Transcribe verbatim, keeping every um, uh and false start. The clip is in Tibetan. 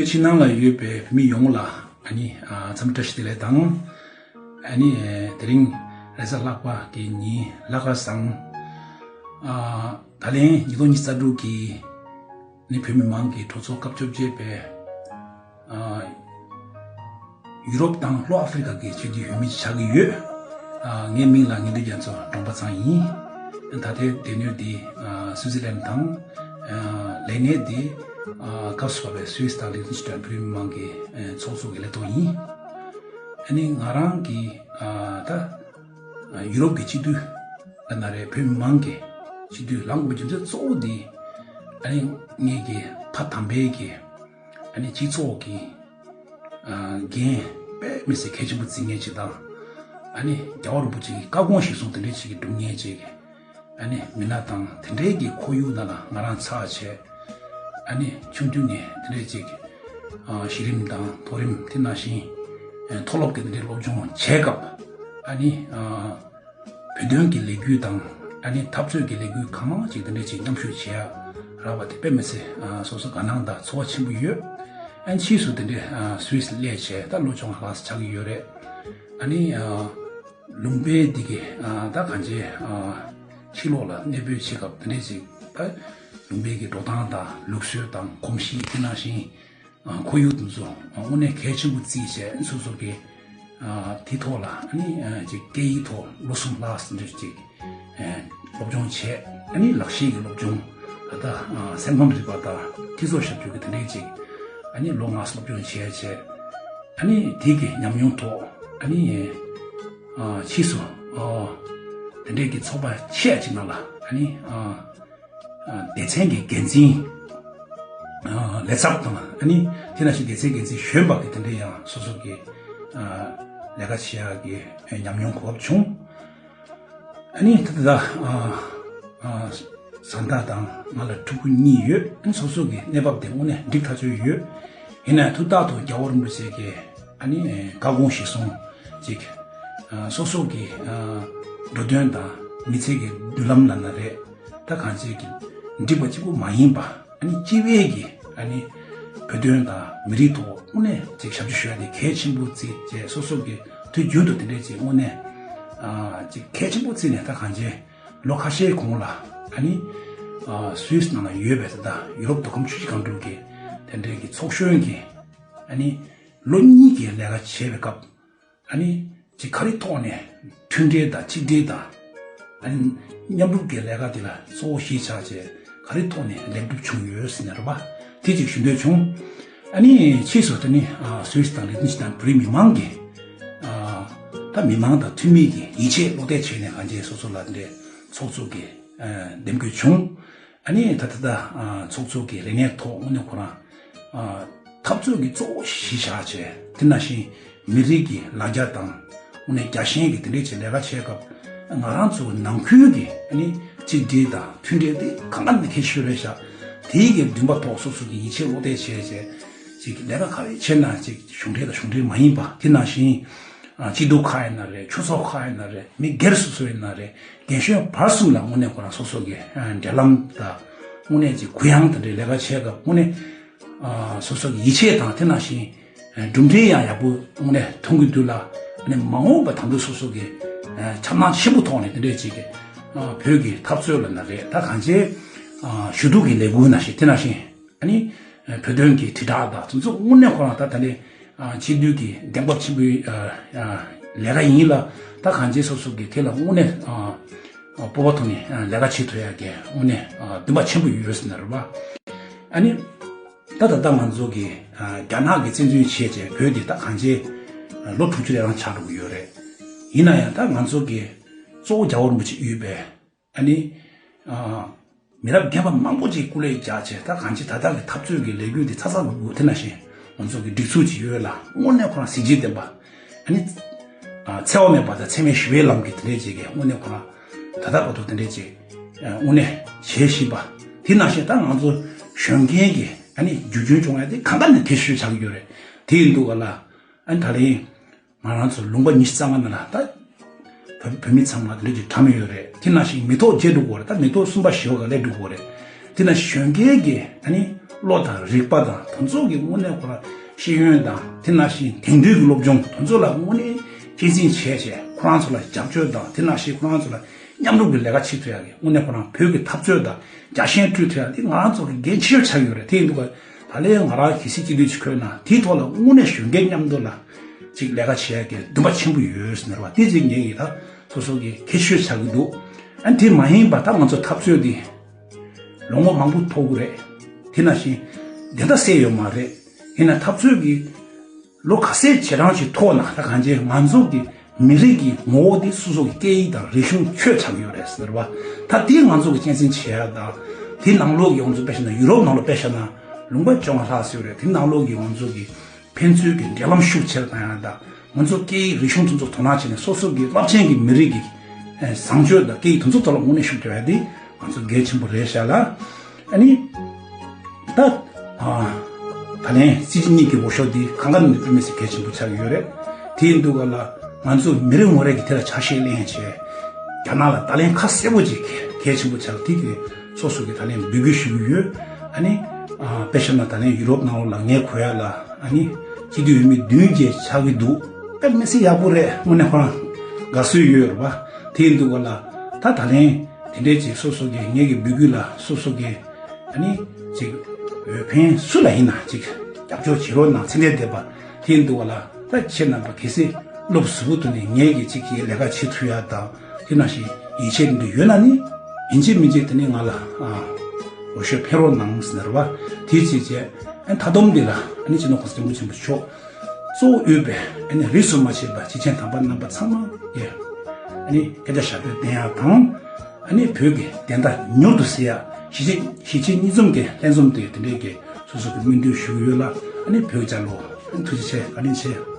ཕྱི་ནང་ལ་ཡོད་པའི་བོད་མི་ཡོངས་ལ་ཨ་ནི་ཨ་འཚམས་འདྲི་བཀྲ་ཤིས་བདེ་ལེགས་དང་། ཨ་ནི་དེ་རིང་རེས་གཟའ་ལྷག་པ་གི་ཉིན་ལྷག་དཀར་བཟང་། ཨ་ད་ལན་ཉིས་སྟོང་ཉི་ཤུ་རྩ་དྲུག་གི་ནི་བོད་མི་མང་གི་གྲོས་ཚོགས་སྐབས་བཅོ་བརྒྱད་པའི་ཨ་ཡུ་རོབ་དང་ལྷོ་ཨ་ཧྥེ་རི་ཁ་གི་སྤྱི་འཐུས་འོས་མི་ཆགས་ཀྱི་ཡོད། ཨ་ངའི་མིང་ལ་ངེས་འདུན་རྒྱ་མཚོ་འབྲོང་པ་ཚང་ཡིན། ད་ལྟའི་སྡེ་སྣོད་འདི་ཨ་སུའི་ཙི་ལན་དང་། ཨ་ལས་གནས་འདི་ཨ་སྐབས་སུ་བབས་པའི་སུད་སི་དང་ལིག་ཏེན་སི་ཊན་བོད་མི་མང་གི་ཨ་ཚོགས་གཙོ་གི་ལས་ཐོག་ཡིན། ཨ་ནི་ང་རང་གི་ཨ་ད་ཡུ་རོབ་ཀྱི་སྤྱི་འཐུས་ལ་ན་རེ་བོད་མི་མང་གི་སྤྱི་འཐུས་ལངས་དགོས་པའི་རྒྱུ་མཚན་གཙོ་བོ་འདི་ཨ་ནི་ངེད་ཀྱི་ཕ་དམ་པའི་གི་ཨ་ནི་སྤྱི་ཚོགས་ཀྱི་ཨ་འགན་དཔེ་མི་སྲིད་གལ་ཆེན་པོ་བརྩི་མཁན་ཅིག་དང་། ཨ་ནི་རྒྱལ་བ་རིན་པོ་ཆེ་གི་བཀའ་དགོངས་གཞིར་བཟུང་དེ་འདྲའི་ཅིག་གི་སྒྲུབ་མཁན་ཅིག་ཨ་ནི་མི་སྣ་དང་དེ་འདྲའི་གི་ཁོར་ཡུག་ནང་ལ་ང་རང་ཚར་བྱས། ཨ་ནི་ཆུང་དུས་ནས་དེ་འདྲའི་ཅིག་ཨ་གཞི་རིམ་དང་མཐོ་རིམ་དེ་ནང་བཞིན་ཨ་མཐོ་སློབ་ཀྱི་དེ་འདྲའི་སློབ་སྦྱོང་བྱས་སྐབས། ཨ་ནི་ཨ་བོད་དོན་གྱི་ལས་འགུལ་དང་ཨ་ནི་འཐབ་རྩོད་ཀྱི་ལས་འགུལ་གང་མང་ཅིག་དེ་འདྲ་ཅིག་མཉམ་ཞུགས་བྱེད་ཡ་རག་པ་དེ་དཔེ་མི་སྲིད་ཨ་སོ་སོ་དགའ་སྣང་དང་ཚོར་བ་ཆེན་པོ་ཡོད། ཨ་ནི་ཕྱིས་སུ་དེ་འདྲའི་ཨ་སུད་སི་སླེབས་བྱས་ད་ལོ་བཅོ་ལྔ་ལྷག་ཙམ་ཆགས་ཀྱི་ཡོད་རེད། ཨ་ནི་ཨ་ལུང་པའི་འདི་གི་ཨ་ད་གང་ཅི་ཨ་ཕྱི་ལོགས་ལ་གནས་སྤོས་བྱེད་སྐབས་དེ་འདྲ་ཅིག་ད་ལུང་པའི་གི་འགྲོ་སྟངས་དང་ལུགས་སྲོལ་དང་གོམས་གཤིས་དེ་ནང་བཞིན། ཨ་ཁོར་ཡུག་དེ་ཚོ་དངོས་གནས་གལ་ཆེན་པོ་བརྩིས་བྱས་སོ་སོ་གི་ཨ་དེ་ཐོག་ལ་ཨ་ནི་ཨ་ཅིག་སྐད་ཡིག་ཐོག་ལོ་གསུམ་ལྷག་ཙམ་འདྲ་ཅིག་ཨ་སློབ་སྦྱོང་བྱས། ཨ་ནི་ལག་ཤེས་ཀྱི་སློབ་སྦྱོང་ད་ལྟ་ཨ་སེམས་ཁམས་རིག་པ་དང་སྤྱི་ཚོགས་ཞབས་ཞུ་གི་དེ་འདྲའི་ཅིག་ཨ་ནི་ལོ་ལྔ་སློབ་སྦྱོང་བྱས་བྱས། ཨ་ནི་དེ་གི་ཉམས་མྱོང་ཐོག་ཨ་ནི་ཨ་ཕྱིས་སུ་ཨ་དེ་འདྲའི་གི་ཚོགས་པ་ཆེ་ཅིག་ནང་ལ་ཨ་ནི་ཨ། སྡེ་ཚན་གྱི་འགན་འཛིན་ལས་ཚབ་དང་ཨ་ནི་དེ་ནང་བཞིན་སྡེ་ཚན་འགན་འཛིན་གཞོན་པ་གི་དེ་འདྲའི་ཡང་སོ་སོ་གི་ལས་ཀ་བྱེད་ཡག་གི་ཉམས་མྱོང་གོ་སྐབས་བྱུང་། ཨ་ནི་ད་ལྟ་བཟའ་ཟླ་དང་ང་ལ་ཕྲུ་གུ་གཉིས་ཡོད། ཨ་ནི་སོ་སོ་གི་གནས་བབ་དེ་དངོས་གནས་འགྲིག་ཐག་ཆོད་ཡོད། ཡིན་ནའང་ཐུགས་ཐག་ཏུ་རྒྱལ་བ་རིན་པོ་ཆེ་གི་ཨ་ནི་བཀའ་དགོངས་གཞིར་བཟུང་ཅིག་སོ་སོ་གི་འགྲོ་དོན་དང་མི་ཚེ་གི་མདུན་ལམ་ལ་ན་རེད། ད་གང་ཅིའི་གི་འགྲིག་པ་གཅིག་པུ་མ་ཡིན་པ། ཨ་ནི་སྤྱི་བའི་གི་ཨ་ནི་བོད་དོན་དང་མི་རིགས་ཐོག་དངོས་གནས་ཅིག་ཞབས་ཕྱི་ཞུ་ཡ་དེ་གལ་ཆེན་པོ་བརྩིས་བྱས་སོ་སོ་གི་དུས་རྒྱུན་དུ་དེ་འདྲས་ཅིག་དངོས་གནས་ཨ་ཅིག་གལ་ཆེན་པོ་བརྩིས་ནས་ད་གང་ཅི་ལོ་ཁ་ཤས་གོང་ལ་ཨ་ནི་ཨ་སུད་སི་ནང་ལ་ཡོད་པའི་ད་ཡུ་རོབ་མདོ་ཁམས་ཆུ་བཞི་སྒང་དྲུག་གི་དེ་འདྲས་གི་ཚོགས་གཞོན་གི་ཨ་ནི་ལོ་གཉིས་ཀྱི་ལས་ཀ་བྱས་པའི་སྐབས། ཨ་ནི་ཅིག་ག་རེ་ཐོག་ནས་མཐུན་འབྲེལ་དང་གཅིག་སྒྲིལ་དང་། ཨ་ནི་མཉམ་རུབ་ཀྱི་ལས་ཀ་དེ་ལ་གཙོ་བོ་གཞི་བཞག་བྱས་ག་རེ་ཐོག་ནས་ལེགས་གྲུབ་བྱུང་ཡོད་ཟེར་ནས་རེད་པ། དེ་ཅིག་ཞུ་འདོད་བྱུང་། ཨ་ནི་ཕྱིས་སུ་དེ་ནི་ཨ་སུད་སི་དང་ལིག་ཏེན་སི་ཊན་བོད་རིགས་མི་མང་གི་ཨ་ད་མི་མང་དང་འཐུས་མི་གི་ཡིད་ཆེས་བློ་གཏད་བྱས་ནས་གང་ཅི་སོ་སོ་ལ་འདྲ་ཚོགས་གཙོ་གི་ཨ་འདེམས་བསྐོ་བྱུང་། ཨ་ནི་ད་ད་ད་ཨ་ཚོགས་གཙོ་གི་ལས་གནས་ཐོག་དངོས་གནས་ཁོ་རང་ཨ་འཐབ་རྩོད་ཀྱི་གཙོ་བོ་གཞི་བཞག་བྱས་དེ་ནང་བཞིན་མི་རིགས་ཀྱི་ལ་རྒྱ་དང་དངོས་གནས་རྒྱལ་ཞེན་གྱི་དེ་འདྲས་ཀྱི་ལས་ཀ་བྱས་སྐབས་ང་རང་ཚོ་ནང་ཁུལ་གྱི་ཨ་ནི་གཅིག་སྒྲིལ་དང་མཐུན་འབྲེལ་དེ་གང་ག་ནས་གལ་ཆེ་ཤོས་རེད་ཤག་དེའི་གི་འདུན་པ་ཐོག་སོ་སོ་གི་ཡིད་ཆེས་བློ་གཏད་བྱས་བྱས་ཅིག་ལས་ཀ་ག་རེ་བྱས་ན་ཅིག་གཞུང་འབྲེལ་དང་གཞུང་འབྲེལ་མ་ཡིན་པ་དེ་ནང་བཞིན། ཨ་སྐྱིད་སྡུག་ཁག་ཡིན་ན་རེད། ཆོས་ཚོགས་ཁག་ཡིན་ན་རེད། མི་སྒེར་སོ་སོ་ཡིན་ན་རེད། རྒན་གཞོན་བར་གསུམ་ལ་དངོས་གནས་ཁོ་རང་སོ་སོ་གི་ཨ་འབྲེལ་ལམ་དང་དངོས་གནས་ཀྱི་གུ་ཡངས་དེ་འདྲའི་ལས་ཀ་བྱེད་སྐབས་དངོས་གནས་ཨ་སོ་སོ་གི་ཡིད་ཆེས་དང་དེ་ནང་བཞིན་ཨ་གྲུབ་འབྲས་ཡང་ཡག་པོ་དངོས་གནས་ཐོན་གྱི་འདུག་ལ། ཨ་ནི་མ་འོངས་པ་དང་པོ་སོ་སོ་གི་ཨ་འཆར་སྣང་ཆེན་པོ་ཐོག་ནས་དེ་འདྲའི་ཅིག་གི་ཨ་བོད་ཀྱི་འཐབ་རྩོད་ལ་ན་རེད། ད་གང་ཅི་ཨ་ཞུ་གཏུག་གི་ལས་འགུལ་ནང་བཞིན་དེ་ནང་བཞིན། ཨ་ནི་བོད་དོན་གྱི་དྲིལ་བསྒྲགས་དང་དེ་ཚོ་དངོས་གནས་ཁོ་རང་ད་ད་ནི་སྤྱི་འཐུས་ཀྱི་གདེང་སྤོབས་ཆེན་པོའི་ལས་ཀ་ཡིན་ལ། ད་གང་ཅི་སོ་སོ་གི་དེ་ལ་དངོས་གནས་སྤོབས་པ་ཐོག་ནས་ལས་ཀ་བྱེད་ཐུབ་ཡ་གི་དངོས་གནས་འདུན་པ་ཆེན་པོ་ཡོད་ཟེར་ན་རེད་པ། ཨ་ནི་ད་ད་ལྟ་ང་ཚོ་གི་རྒྱ་ནག་གི་བཙན་འཛུལ་བྱས་རྗེས་བོད་འདི་ད་གང་ཅི་ལོ་དྲུག་ཅུ་རེ་རང་ཆགས་འགྲོ་གི་ཡོད་རེད། ཡིན་ན་ཡང་ད་ང་ཚོ་གི་གཙོ་བོ་རྒྱལ་བ་རིན་པོ་ཆེ་ཡོད་པའི། ཨ་ནི། ཨ་མི་རབས་རྒན་པ་མང་པོ་ཅིག་སྐུ་ལས་བརྒྱབ་བྱས་ད་གང་ཅི་ད་ལྟ་གི་འཐབ་རྩོད་ཀྱི་ལས་འགུལ་འདི་ཚ་ཚ་འུར་འུར་དེ་ནང་བཞིན་ང་ཚོ་གི་སྒྲིག་འཛུགས་ཅིག་ཡོད་ལ་དངོས་གནས་ཁོ་རང་གཟི་བརྗིད་ལྡན་པ། ཨ་ནི། ཨ་འཚེ་བ་མེད་པ་དང་འཚེ་མེད་ཞི་བའི་ལམ་གྱི་དེ་འདྲས་ཅིག་གི་དངོས་གནས་ཁོ་རང་ད་ལྟ་བར་དུ་དེ་འདྲས་ཅིག་ཨ་དངོས་གནས་བྱེད་བཞིན་པ། དེ་ནང་བཞིན་ད་ང་ཚོ་གཞོན་སྐྱེས་ཀྱི་ཨ་ནི་རྒྱུ་རྒྱུན་སྐྱོང་ཡ་དེ་གང་ལྟར་ནས་གལ་ཆེ་ཤོས་ཆགས་ཀྱི་ཡོད་རེད། དེ་ཡིན་དུས་ག་ལ་ཨ་ནི་ད་ལན། ང་རང་ཚོ་ལུང་པ་ཉི་ཤུ་རྩ་ལྔ་ནང་ལ་ད་བོད་བོད་མི་ཚང་མ་འདི་འདྲ་ཅིག་གྲམ་ཡོད་རེད། དེ་ནང་བཞིན་མི་ཐོག་བརྒྱད་འགྲོ་གི་ཡོད་རེད། ད་མི་ཐོག་གསུམ་པ་བཞི་པ་ག་ལེར་འགྲོ་གི་ཡོད་རེད། དེ་ནང་གཞོན་སྐྱེས་ཀྱི་ཨ་ནི་ བློ་དང་རིག་པ་དང་དེ་ཚོ་གི་དངོས་གནས་ཁོ་རང་ཤེས་ཡོན་དང་དེ་ནང་བཞིན་དེང་དུས་ཀྱི་སློབ་སྦྱོང་དེ་ཚོ་ལ་དངོས་གནས་གཅེས་འཛིན་བྱས་བྱས་ཁོ་རང་ཚོ་ལ་རྒྱབ་སྐྱོར་དང་དེ་ནང་བཞིན་ཁོ་རང་ཚོ་ལ་མཉམ་རུབ་ཀྱི་ལས་ཀ་བྱེད་ཐུབ་ཡག་གི་དངོས་གནས་ཁོ་རང་བོད་ཀྱི་འཐབ་རྩོད་དང་རྒྱལ་ཞེན་སྤྲོད་ཐུབ་ཡག་དེ་ང་རང་ཚོ་གི་འགན་ཆེ་ཤོས་ཆགས་ཡོད་རེད། དེ་ཡིན་དུས་ད་ལན་ང་རང་གལ་སྲིད་སྤྱི་འཐུས་ཅིག་འཁོད་ན་དེའི་ཐོག་ལ་དངོས་གནས་གཞོན་སྐྱེས་མཉམ་དུ་ལ་ཅིག་ལས་ཀ་བྱེད་ཡག་གི་འདུན་པ་ཆེན་པོ་ཡོད་ཟེར་བ་དེ་ཅིག་ངེད་ཀྱི་ད་སོ་སོ་གི་གལ་ཆེ་ཤོས་ཆགས་ཀྱི་འདུག་ཨ་ནི་དེ་མ་ཡིན་པ་ད་ང་ཚོ་འཐབ་རྩོད་འདི་ལོ་ངོ་མང་པོ་ཐོག་གི་རེད། དེ་ནང་བཞིན་བདེན་མཐའ་གསལ་ཡོད་མ་རེད། ཡིན་ན་འཐབ་རྩོད་ཀྱི་ལོ་ག་ཚོད་བྱེད་རང་ཅིག་ཐོག་ན་ད་གང་ཅི་ང་ཚོ་གི་མི་རིགས་ཀྱི་ངོ་བོ་དེ་སོ་སོ་གི་སྐད་ཡིག་དང་རིག་གཞུང་ཆོས་ཆགས་ཡོད་རེད་ཟེར་བ། ད་དེ་ང་ཚོ་གི་གཅེས་འཛིན་བྱེད་ཡ་དང་། དེ་ནང་ལོགས་ཀྱི་ང་ཚོ་དཔེ་བཞག་ན་ཡུ་རོབ་ནང་ལོགས་དཔེ་བཞག་ན་ལུང་པ་བཅོ་ལྔ་ལྷག་ཙམ་ཡོད་རེད། དེ་ནང་ལོགས་ཀྱི་ང་ཚོ་གི་ཕན་ཚུན་གྱི་འབྲེལ་ལམ་ཤུགས་ཆེར་བཏང་ཡ་དང་། ང་ཚོ་སྐད་ཡིག་རིག་གཞུང་དེ་ཚོ་དོ་སྣང་བྱས་ནས་སོ་སོ་གི་རླབས་ཆེན་གྱི་མི་རིགས་ཀྱི་ཨེ་བཟང་སྤྱོད་དང་སྐད་ཡིག་དེ་ཚོ་ཐོག་ལ་དངོས་གནས་ཤུགས་རྒྱག་ཡ་དེ་ང་ཚོ་གལ་ཆེན་པོ་རེད་ཤག་ལ། ཨ་ནི་ད་ཨ་ད་ལན་སྲིད་སྤྱི་གཉིས་ཀྱི་འོས་ཤོག་འདི་གང་ག་ནས་དཔེ་མི་སྲིད་གལ་ཆེན་པོ་ཆགས་ཀྱི་ཡོད་རེད། དེ་ཡིན་དུས་ག་ལ་ང་ཚོ་མི་རེ་ངོ་རེ་གི་དེ་ལ་ཆ་ཤས་ལེན་བྱས་རྒྱ་ནག་ལ་ད་ལན་ཁ་གསལ་པོ་ཅིག་གལ་ཆེན་པོ་ཆགས། དེ་གི་སོ་སོ་གི་ད་ལན་འབོད་སྐུལ་ཞུ་གི་ཡོད། ཨ་ནི་ཨ་དཔེ་བཞག་ན་ད་ལན་ཡུ་རོབ་ནང་ལོགས་ལ་ངས་གོ་ཡ་ལ་ཨ་ནི་སྤྱི་འཐུས་འོས་མི་བདུན་བརྒྱད་ཆགས་ཀྱི་འདུག་དཔེ་མི་སྲིད་ཡག་པོ་རེད། དངོས་གནས་ཁོ་རང་དགའ་བསུ་ཡོད་རེད་པ། དེ་ཡིན་དུས་ག་ལ་ད་ད་ལན་དེ་འདྲས་ཅིག་སོ་སོ་གི་ངེད་ཀྱི་འབོད་སྐུལ་ལ་སོ་སོ་གི་ཨ་ནི་ཅིག་འོས་འཕེན་སུ་ལ་ཡིན་ན་ཅིག་རྒྱབ་སྐྱོར་བྱེད་རོགས་གནང་། ཚེ་འདས་འདས་པ། དེ་ཡིན་དུས་ག་ལ་ད་ཁྱེད་རྣམ་པ་གལ་སྲིད་བློ་གཟུ་བོ་བཏོན་ནས་ངེད་ཀྱི་ཅིག་གི་ལས་ཀ་བྱེད་ཐུབ་ཡ་དང་དེ་ནང་བཞིན་ཡིད་ཆེས་འདི་ཡོད་ན་ནི་ཡིན་གཅིག་མིན་གཅིག་དེ་ནི་ང་ལ་ཨ་འོས་ཤོག་འཕེན་རོགས་གནང་ཟེར་བ། དེ་བྱས་རྗེས་ཨ་མཐའ་སྡོམ་འདི་ལ་ཨ་ནི་སྤྱི་ནོར་གོང་ས་སྐྱབས་མགོན་ཆེན་པོ་མཆོག་གཙོ་བོ་དབུས་པའི་ཨ་ནི་རིས་སུ་མ་ཆད་པ་སྐྱེས་ཆེན་དམ་པ་རྣམ་པ་ཚང་མ་གི་ཨ་ནི་སྐད་ཆ་ཞབས་པད་བརྟན་ཡག་དང་། ཨ་ནི་བོད་ཀྱི་བདེན་མཐའ་མྱུར་དུ་གསལ་ཡག་གཞིས་བྱེས་གཞིས་བྱེས་གཉིས་འཛོམས་ཀྱི་ལྷན་འཛོམས་དེ་དེ་འདྲའི་གི་སོ་སོ་གི་སྨོན་འདུན་ཞུ་གི་ཡོད་ལ། ཨ་ནི་བོད་རྒྱལ་ལོ། ཨ་ནི་ཐུགས་རྗེ་ཆེ། བཀའ་དྲིན་ཆེ།